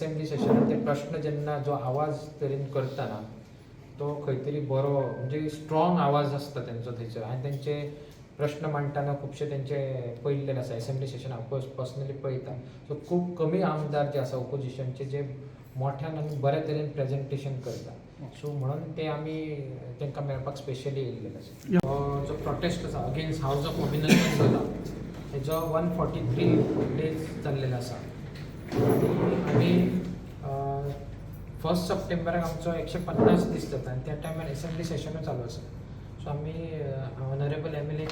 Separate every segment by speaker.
Speaker 1: Assembly सेशनान ते प्रश्न जेन्ना जो आवाज तरेन करता ना, तो खंय तरी बरो, म्हणजे स्ट्रॉंग आवाज आसता तेंचो थंयसर. आनी तेंचे प्रश्न मांडटना खुबशे तेंचे पळयल्ले आसा. एसेंब्ली सेशन हांव पर्सनली पळयता. सो खूब कमी आमदार जे आसा ओपोजिशनचे, जे मोठ्यान आनी बऱ्या तरेन प्रेजेंटेशन करता. सो म्हणून ते आमी तांकां मेळपाक स्पेशली येयल्ले आसा. हो जो प्रोटेस्ट आसा अगेन्स्ट हावज ऑफ अभिनंदन जाला, हेजो 143 डेज जाल्लेले आसा. आनी आमी फर्स्ट सप्टेंबराक आमचो 150 दीस जाता आनी त्या टायमार एसेंब्ली सेशनूय चालू आसा. सो आमी ऑनरेबल एमएलए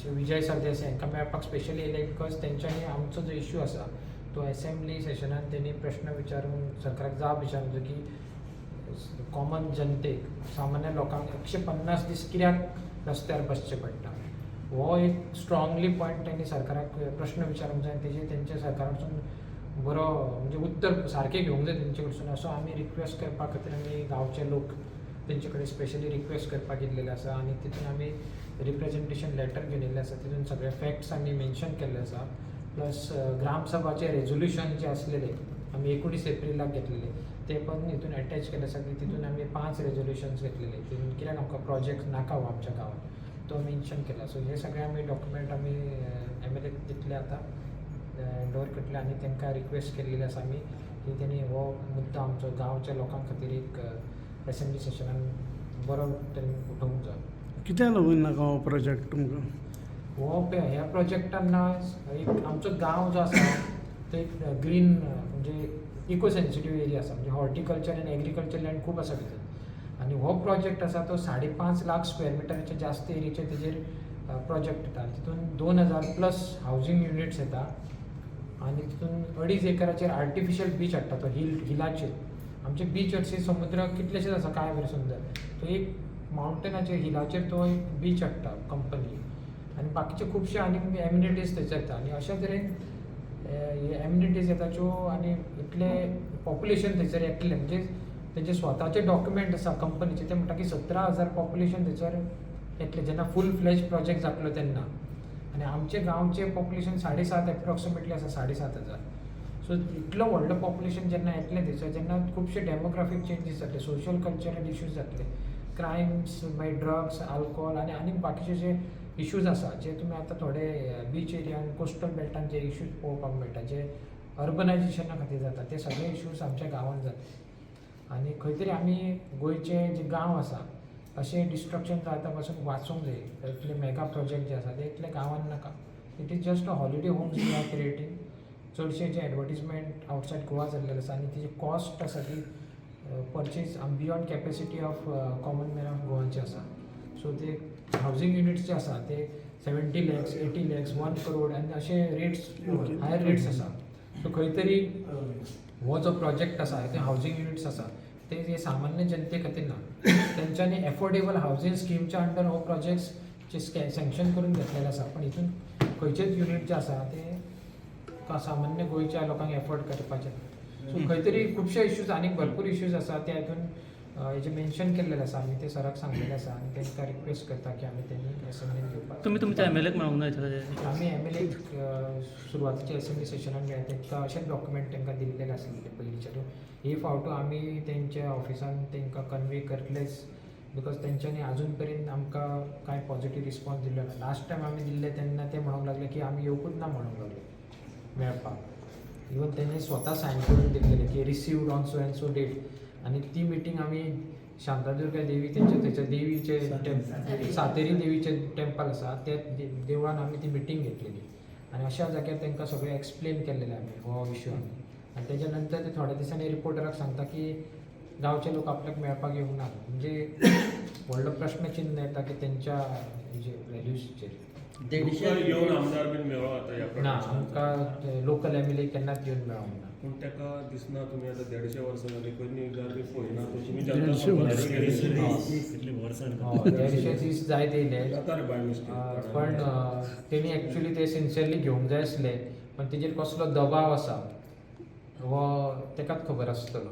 Speaker 1: श्री विजय सरदेसाय हांकां मेळपाक स्पेशली येयले, because तेंच्यांनी आमचो जो इश्यू आसा तो एसेंब्ली सेशनान तेणी प्रश्न विचारून, सरकाराक जाप विचारून जो की कॉमन जनतेक, सामान्य लोकांक 150 दीस कित्याक रस्त्यार बसचें पडटा, हो एक स्ट्रॉंगली पॉयंट तेणी सरकाराक प्रश्न विचारूंक जाय आनी तेजेर तेंच्या सरकारा कडसून बरो, म्हणजे उत्तर सारकें घेवंक जाय तेंचे कडसून, असो आमी रिक्वेस्ट करपा खातीर आमी गांवचे लोक तेंचे कडेन स्पेशली रिक्वेस्ट करपाक येयल्लेले आसा. आनी तितून आमी रिप्रेजेंटेशन लेटर घेवन येयल्ले आसा. तितून सगळे फॅक्ट्स आमी मेन्शन केल्ले आसा, प्लस ग्रामसभाचे रेजोल्युशन जे आसलेले आमी 19 एप्रिलाक घेतलेले, ते पण हितून एटॅच केले आसा, की तितून आमी पांच रेजोल्युशन्स घेतलेले. तितून कित्याक आमकां प्रोजेक्ट नाका हो आमच्या गांवात, तो मेन्शन केला. सो हे सगळे आमी डॉक्युमेंट आमी एमएलए दितले, आतां हँड ओवर करतले. आनी तांकां रिक्वेस्ट केल्लेली आसा आमी की तेणी हो मुद्दो आमचो गांवच्या लोकां खातीर एक एसेंब्ली सेशनान बरो तरेन उठोवंक जाय.
Speaker 2: कित्याक लागून नाका हो प्रोजेक्ट तुमकां?
Speaker 1: हो ह्या प्रोजेक्टान ना, एक आमचो गांव जो आसा तो एक ग्रीन, म्हणजे इको सेन्सिटीव एरिया आसा, म्हणजे हॉर्टिकल्चर आनी एग्रीकल्चर लँड खूब आसा भितर. आनी हो प्रोजेक्ट आसा तो 5.5 लाख स्क्वेअर मिटराच्या जास्त एरियाचेर तेजेर प्रोजेक्ट येता. तितून 2000 प्लस हावजींग युनिट्स येता आनी तितून अडीच एकराचेर आर्टिफिशियल बीच हाडटा तो हिलाचेर. आमचे बीच हरशीं समुद्र कितलेशेच आसा, काय बरें सुंदर. तो एक मावंटनाचेर, हिलाचेर तो एक बीच हाडटा कंपनी आनी बाकीचे खुबशे आनीक एमिनिटीज थंयसर येता. आनी अशा तरेन एमिनिटीज येता ज्यो आनी इतले पॉप्युलेशन थंयसर येतलें, म्हणजे तेंचे स्वताचे डॉक्युमेंट आसा कंपनीचे, ते म्हणटा की 17,000 पॉप्युलेशन थंयसर येतलें जेन्ना फूल फ्लॅज प्रोजेक्ट जातलो तेन्ना. आनी आमचे गांवचे पॉप्युलेशन 7.5 एप्रॉक्सिमेटली आसा, 7500. सो इतलो व्हडलो पॉप्युलेशन जेन्ना येतलें थंयसर, जेन्ना खुबशे डेमोग्राफीक चेंजीस जातले, सोशल कल्चरल इश्यूज जातले, क्रायम्स, मागीर ड्रग्स, आल्कोहोल आनी आनीक बाकीचे जे इश्यूज आसा, जे तुमी आतां थोडे बीच एरियान, कोस्टल बेल्टान जे इश्यूज पळोवपाक मेळटा, जे अर्बनायजेशना खातीर जाता, ते सगळे इश्यूज आमच्या गांवांत जाता. आनी खंय तरी आमी गोंयचे जे गांव आसा, अशें डिस्ट्रक्शन जाता पासून वाचूंक जाय. इतले मेगा प्रोजेक्ट जे आसा ते इतले गांवांत नाका. It is just a holiday homes we are creating. चडशे जे एडवर्टीजमेंट आवटसायड गोवा जाल्लेले आसा आनी तेजी कॉस्ट आसा ती purchase beyond capacity of common man of गोवाचे आसा. सो ते हावजींग युनिट्स जे आसा ते 70 लॅक्स, 80 लॅक्स, 1 करोड आनी अशे रेट्स, हायर रेट्स आसा. सो खंय तरी हो जो प्रोजेक्ट आसा, ते हावजींग युनिट्स आसा, ते जे सामान्य जनते खातीर ना. तेंच्यांनी एफोर्डेबल हावजींग स्किमच्या अंडर हो प्रोजेक्ट्स चे सँक्शन करून घेतलेले आसा, पण हितून खंयचेच युनीट जे आसा ते सामान्य गोंयच्या लोकांक एफोर्ड करपाचे. सो खंय तरी खुबशे इश्यूज, आनीक भरपूर इश्यूज आसा. त्या हितून हेजे मेन्शन केल्लेले आसा. आमी ते सराक सांगलेले आसा आनी तांकां रिक्वेस्ट करता की आमी तेणी असेंब्लीन घेवपाक.
Speaker 3: तुमी तुमच्या एमएलएक मेळोंक ना हेच्या?
Speaker 1: आमी एमएलए सुरवातीच्या असेंब्ली सेशनान मेळ्ळे. तांकां अशेंच डॉक्युमेंट तांकां दिल्लेले आसलेले पयलींच्या. ही फावटू आमी तेंच्या ऑफिसान तांकां कन्वे करतलेच, because तेंच्यांनी अजून पर्यंत आमकां कांय पॉझिटीव रिस्पॉन्स दिल्लो ना. लास्ट टायम आमी दिल्ले तेन्ना ते म्हणूंक लागले की आमी येवकूच ना म्हणूंक लागले मेळपाक. इवन तेणी स्वता सायन करून दिल्लेले की received on so and so date. आनी ती मिटींग आमी शांतादुर्गा देवी तेंच्या थंयच्या देवीचे सातेरी देवीचे टेम्पल आसा, त्या देवळान आमी ती मिटींग घेतलेली. आनी अशा जाग्यार तांकां सगळें एक्सप्लेन केल्लेलें आमी हो इश्यू आमी. आनी तेच्या नंतर ते थोड्या दिसांनी रिपोर्टराक सांगता की गांवचे लोक आपल्याक मेळपाक येवंक ना. म्हणजे व्हडलो प्रश्न चिन्ह येता की तेंच्या हेजेर, व्हॅल्यूजचेर.
Speaker 4: 150
Speaker 5: तुमकां येवन आमदार बीन मेळ्ळो आतां ह्या
Speaker 1: ना.
Speaker 5: प्रकरणात?
Speaker 1: आमकां लोकल एमएलए केन्नाच येवन मेळोंक ना.
Speaker 5: पूण ताका दिसना, तुमी आतां 150 वर्सां जालीं खंय न्यूजार बी पळयना तो तुमी.
Speaker 2: 150 वर्सां.
Speaker 1: हय, 150 दीस जायत येयले.
Speaker 5: जाता रे बाय मिस्टेक.
Speaker 1: पण तेणी एक्चुली ते सिन्सियरली घेवंक जाय आसले, पण तेजेर कसलो दबाव आसा हो तेकाच खबर आसतलो.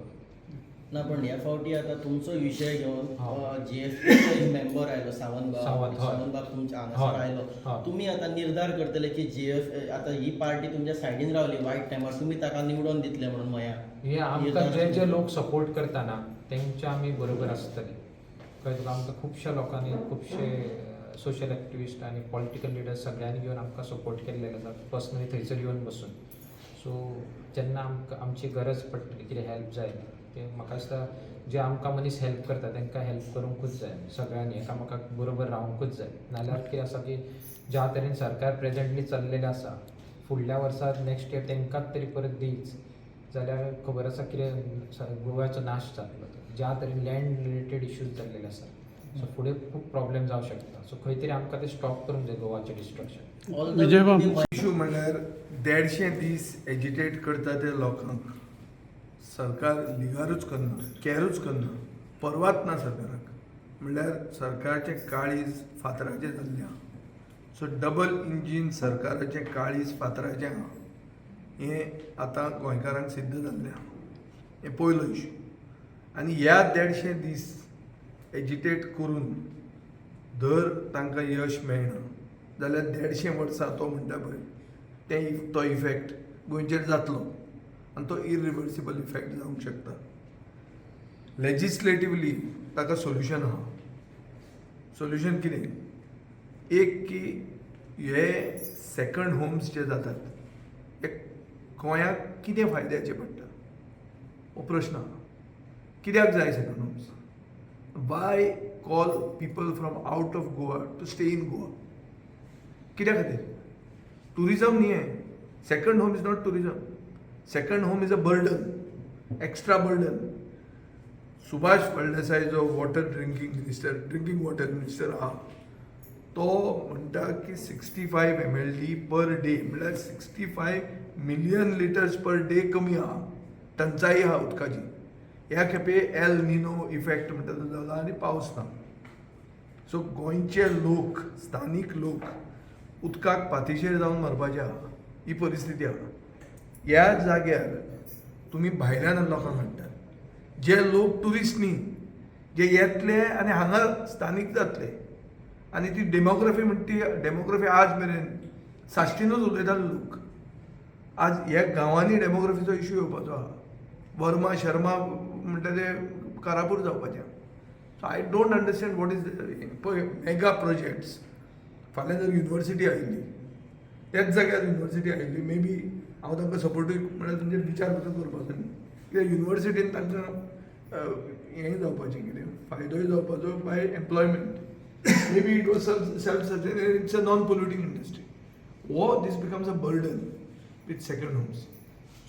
Speaker 4: ना, पण ह्या फावटी आतां तुमचो विशय घेवन
Speaker 1: हय.
Speaker 4: जीएफपीचो एक मेंबर आयलो, सावंत बाब.
Speaker 1: सावंत, हय.
Speaker 4: सावंत बाब तुमच्या हांगासर आयलो. तुमी आतां निर्धार करतले की जीएफ आतां ही पार्टी तुमच्या सायडीन रावली वायट टायमार, तुमी ताका निवडोन दितले म्हणून मया?
Speaker 1: हे आमकां
Speaker 4: निर्धार
Speaker 1: जे जे लोक सपोर्ट करता ना, तेंच्या आमी बरोबर आसतले. कळ्ळें तुका? आमकां खुबश्या लोकांनी, खुबशे सोशल एक्टिविस्ट आनी पॉलिटिकल लिडर्स सगळ्यांनी घेवन आमकां सपोर्ट केल्लेले आसा, पर्सनली थंयसर येवन बसून. सो जेन्ना आमकां आमची गरज पडटली, कितें हेल्प जाय, ते म्हाका दिसता जे आमकां मनीस हेल्प करता तांकां हेल्प करूंकूच जाय. सगळ्यांनी एकामेकाक बरोबर रावंकूच जाय. नाल्यार कितें आसा की ज्या तरेन सरकार प्रेजेंटली चल्लेलें आसा, फुडल्या वर्सा, नेक्स्ट इयर तांकांच तरी परत दीच जाल्यार खबर आसा कितें गोव्याचो नाश जातलो तो. ज्या तरेन लँड रिलेटेड इश्यूज जाल्लेले आसा, सो फुडें खूब प्रॉब्लेम जावं शकता. सो खंय तरी आमकां तें स्टॉप करूंक जाय गोवाचें डिस्ट्रक्शन.
Speaker 4: All the
Speaker 2: Vijay बाब.
Speaker 6: इशू म्हणल्यार 150 दीस एजिटेट करता ते लोकांक सरकार लिगारूच करना, कॅरूच करना, परवाच ना सरकाराक. म्हणल्यार सरकाराचें काळीज फातराचें जाल्लें आहा. सो डबल इंजीन सरकाराचें काळीज फातराचें आहा हें आतां गोंयकारांक सिद्ध जाल्लें आहा. हें पयलो इशू. आनी ह्या 150 दीस एजिटेट करून जर तांकां यश मेळना जाल्यार 150 वर्सां तो म्हणटा पळय तें, तो इफेक्ट गोंयचेर जातलो आनी तो इरिवर्सिबल इफेक्ट जावंक शकता. लेजिस्लेटिवली ताका सोल्युशन आहा. सोल्युशन कितें? एक की हे सेकंड होम्स जे जातात ते गोंयाक कितें फायद्याचे पडटा हो प्रश्न आहा. कित्याक जाय second homes? Why call people from out of Goa to stay in Goa? कित्या खातीर? टुरिजम न्ही हें. Second home is not tourism. Second home is a burden, extra burden. Subhash Phaldesai जो water drinking minister, drinking water minister आहा, तो म्हणटा की 65 MLD per day, म्हणल्यार 65 million litres per day कमी आहा, टंचाई आहा उदकाची. ह्या खेपे एल निनो इफेक्ट म्हणटा तो जाला आनी पावस ना. सो गोंयचे लोक, स्थानीक लोक उदकाक पातिशेर जावन मरपाचे आहा, ही परिस्थिती आहा. ह्या जाग्यार तुमी भायल्यान लोकांक हाडटात, जे लोक ट्युरिस्ट न्ही, जे येतले आनी हांगा स्थानीक जातले. आनी ती डेमोग्राफी म्हणटा ती डेमोग्राफी आज मेरेन साश्टीनूच उलयताले लोक. आज ह्या गांवांनी डेमोग्राफीचो इशू येवपाचो आहा. वर्मा शर्मा म्हणटा ते कारापूर जावपाचे. So I don't understand what is पळय मेगा प्रोजेक्ट्स. फाल्यां जर युनिवर्सिटी आयिल्ली, त्याच जाग्यार युनिवर्सिटी आयिल्ली, मे बी हांव तांकां सपोर्टूय, म्हणल्यार तांचेर विचार पसून करपाचो न्ही, कित्याक युनिवर्सिटीन तांकां हें जावपाचें, कितें फायदोय जावपाचो by employment. Maybe it was self sustain, it's a non polluting industry. हो this becomes a burden with second homes.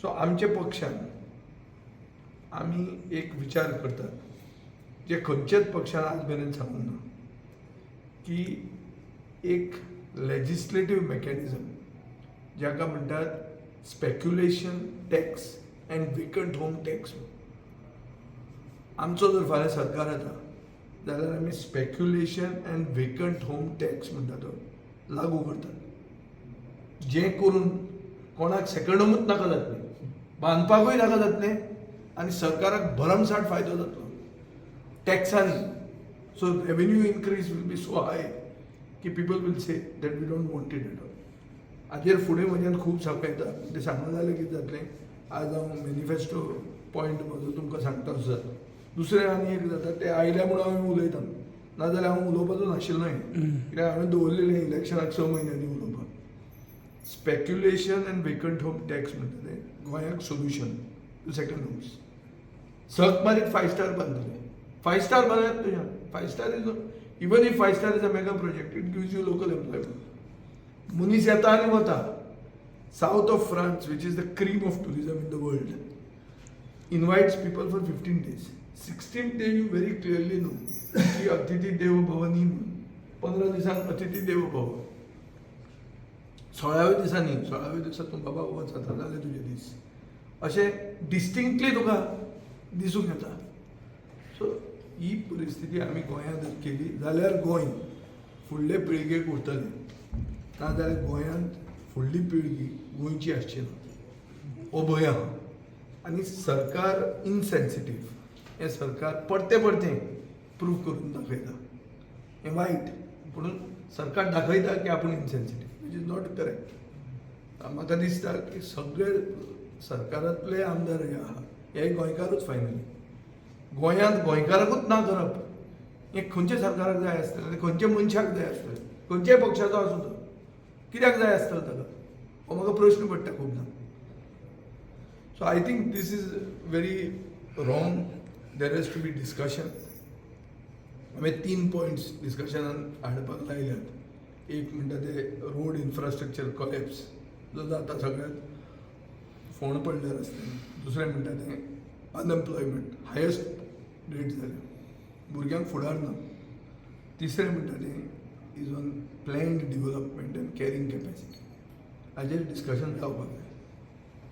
Speaker 6: So आमच्या पक्षान आमी एक विचार करतात जे खंयच्याच पक्षान आज मेरेन सांगूंक ना, की एक लेजिस्लेटीव मेकॅनिजम जाका म्हणटात speculation tax and vacant home tax. आमचो जर फाल्यां सरकार येता जाल्यार आमी speculation and vacant home tax म्हणटा तो लागू करतात, जें करून कोणाक सेकंड होमूच नाका जातलें, बांदपाकूय नाका जातलें आनी सरकाराक भरमसाठ फायदो जातलो टॅक्सांनी. So revenue increase will be so high की people will say that we don't want it at all. हाजेर फुडें म्हज्यान खूब सांगूं येता, तें सांगना जाल्यार कितें जातलें, आज हांव मॅनिफेस्टो पॉयंट म्हजो तुमकां सांगता सुद्दां. दुसरें आनी एक जाता, ते आयल्या म्हणून हांवें उलयतां, नाजाल्यार हांव उलोवपाचो नाशिल्लो हें, कित्याक हांवें दवरलेलें इलेक्शनाक 6 म्हयने आदीं उलोवपाक. Speculation and vacant home tax म्हणटा तें गोंयाक सोल्युशन टू सेकंड होम्स. सक मारीत फायव स्टार बांदतले, फायव स्टार बांदत तुज्या. Five star is, even if five star is a mega project, it gives you local employment. मनीस येता आनी वता. South of France, which is the cream of tourism in the world, invites people for 15 days. 16th day you very clearly know की अतिथी देव भव न्ही म्हणून. 15 दिसांक अतिथी देव भव. 16व्या दिसा न्ही, 16व्या दिसा तूं बाबा वच आतां, जाले तुजे दीस, अशें डिस्टिंक्टली तुका दिसूंक येता. सो ही परिस्थिती आमी गोंयांत जर केली जाल्यार गोंय फुडले पिळगेक उरतलें, नाजाल्यार गोंयांत फुडली पिळगी गोंयची आसची ना, हो भंय आहा. आनी सरकार इनसेन्सिटीव. हें सरकार परतें परतें प्रूव करून दाखयता. हें वायट, पुणून सरकार दाखयता की आपूण insensitive, which is not correct. म्हाका दिसता की सगळे सरकारांतले आमदार हे आहा, हे गोंयकारूच. फायनली गोंयांत गोंयकाराकूच ना करप हें खंयच्या सरकाराक जाय आसतलें? खंयच्या मनशाक जाय आसतलें? खंयच्याय पक्षाचो आसूं तो, कित्याक जाय आसतलो ताका? हो म्हाका प्रश्न पडटा खुबदां. So I think this is very wrong. There has to be discussion. हांवें तीन पॉयंट्स डिस्कशनान हाडपाक लायल्यात. एक म्हणटा ते रोड इन्फ्रास्ट्रक्चर कॉलेप्स जो जाता सगळ्यात फोंड पडल्या रस्त्यान. दुसरें म्हणटा तें अनएम्प्लॉयमेंट हायस्ट रेट जाल्या, भुरग्यांक फुडार ना. तिसरें म्हणटा तें is on planned development and carrying capacity. हाजेर डिस्कशन जावपाक जाय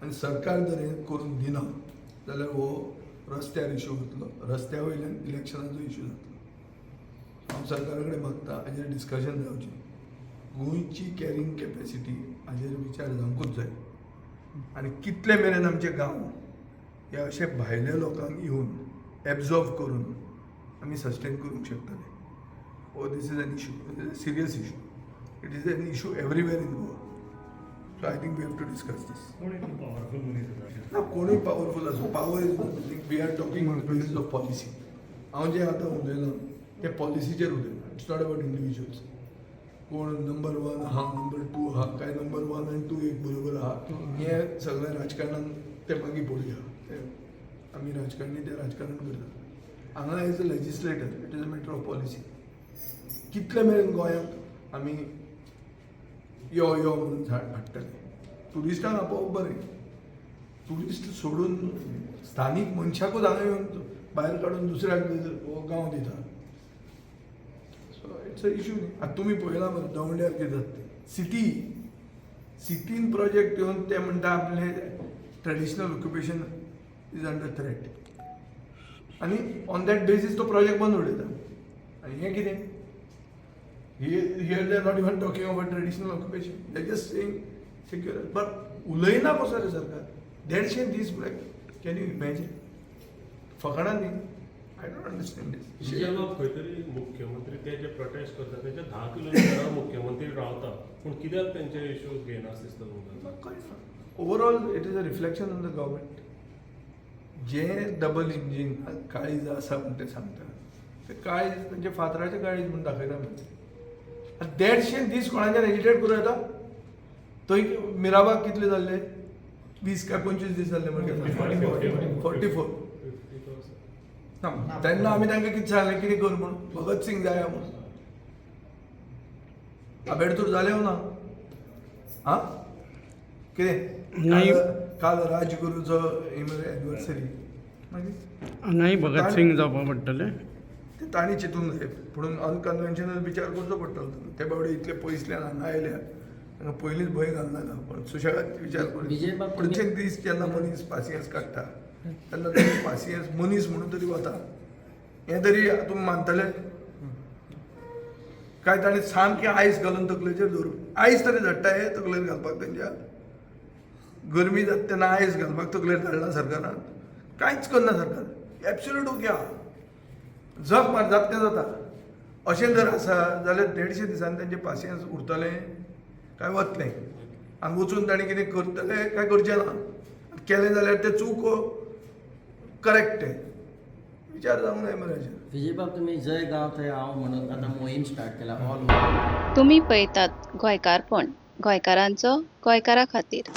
Speaker 6: आनी सरकार जर हें करून दिना जाल्यार हो रस्त्यार इशू वतलो, रस्त्या वयल्यान इलेक्शनाचो इशू जातलो. हांव सरकारा कडेन मागता, हाजेर डिस्कशन जावचें. गोंयची कॅरिंग कॅपॅसिटी हाजेर विचार जावंकूच जाय आनी कितले मेरेन आमचे गांव हे अशे भायल्या लोकांक येवन एब्जॉर्व करून आमी सस्टेन करूंक शकतले. Oh, this is an issue, serious issue. It is an issue everywhere in Goa. So I think we have to discuss this.
Speaker 5: कोण इतलो पावरफूल मनीस आसा?
Speaker 6: ना, कोणूय पावरफूल आसूं, power is nothing. We are talking on basis of policy. हांव जें आतां उलयलां तें पॉलिसीचेर उलयलां. It's not about individuals. कोण नंबर वन आहा, नंबर टू आहा, काय नंबर वन आनी टू एक बरोबर आहा, हें सगळें राजकारणान तें मागीर पळोवया. तें आमी राजकारणी, तें राजकारण करतात. हांगा as a legislator, it is a matter of policy. कितले मेरेन गोंयांत आमी यो यो म्हणून हाडटले? ट्युरिस्टांक आपोवप बरें, ट्युरिस्ट सोडून स्थानीक मनशाकूच हांगा येवन भायर काडून दुसऱ्याक हो गांव दिता. सो it's a issue न्ही. आतां तुमी पळयलां मरे दवंड्यार कितें जाता तें. सिटीन प्रोजेक्ट येवन ते म्हणटा आपले traditional occupation is under threat आनी ऑन that basis तो प्रोजेक्ट बंद उडयता. आनी हें कितें? Here they are not even talking about traditional occupation. They just saying secure. But उलयना कसो रे सरकार? 150 दीस म्हळ्यार, can you imagine? फकाणां न्ही. I don't understand this.
Speaker 5: विजयबाब, खंय तरी मुख्यमंत्री ते जे प्रोटेस्ट करता तेच्या 10 किलोमिटरार मुख्यमंत्री रावता, पूण कित्याक तेंचे इश्यूज घेयना दिसता तुमकां?
Speaker 6: Overall, it is a reflection on the government. J double engine काळीज आसा म्हण ते सांगता, ते काळीज तेंचे फातराचें काळीज म्हूण दाखयता मरे. आतां 150 दीस कोणाच्यान एजिटेट करूं येता? थंय मिराबाग कितले जाल्ले? 20 काय 25 दीस जाल्ले मरे? 44. ना, तेन्ना आमी तांकां कितें सांगलें? कितें कर म्हूण? भगत सिंग जाया म्हूण. आबेडतूर जालें ना? आं, कितें?
Speaker 2: नाही.
Speaker 6: काल राजगुरूचो एनिवर्सरी मागीर
Speaker 2: हांगाय भगत सिंग जावपा पडटलें.
Speaker 6: ते तांणी चिंतूंक जाय, पुणून अनकन्वेन्शनल विचार करचो पडटलो. ते बाबडे इतले पयसल्यान हांगा आयल्या, तांकां पयलींच भंय घालनाका, पण सुशेगाद विचार करून.
Speaker 4: विजयबाब,
Speaker 6: पुढचे दीस जेन्ना मनीस पासियेंस काडटा तेन्ना तेणी पासियेंस मनीस म्हणून तरी वता हें तरी तुमी मानतले काय? ताणें सामकें आयस घालून तकलेचेर दवरून, आयस तरी धाडटा हे तकलेर घालपाक तेंच्या? गरमी जाता तेन्ना आयस घालपाक तकलेर धाडला सरकारान? कांयच करना सरकार. एब्सोल्यूट ओके आहा, जग मार, जाता तें जाता. अशें जर आसा जाल्यार 150 दिसांनी तेंचें पासियेंस उरतलें काय वतलें? हांगा वचून ताणें कितें करतले काय करचें ना? केलें जाल्यार तें चूक करेक्ट तें विचार जावंक जाय मरे हाचेर.
Speaker 4: विजयबाब, तुम्ही जय गांव थंय हांव म्हणून आतां मोहीम स्टार्ट केला ऑल
Speaker 7: तुमी पळयतात गोंयकारपण, गोंयकारांचो गोंयकारा खातीर.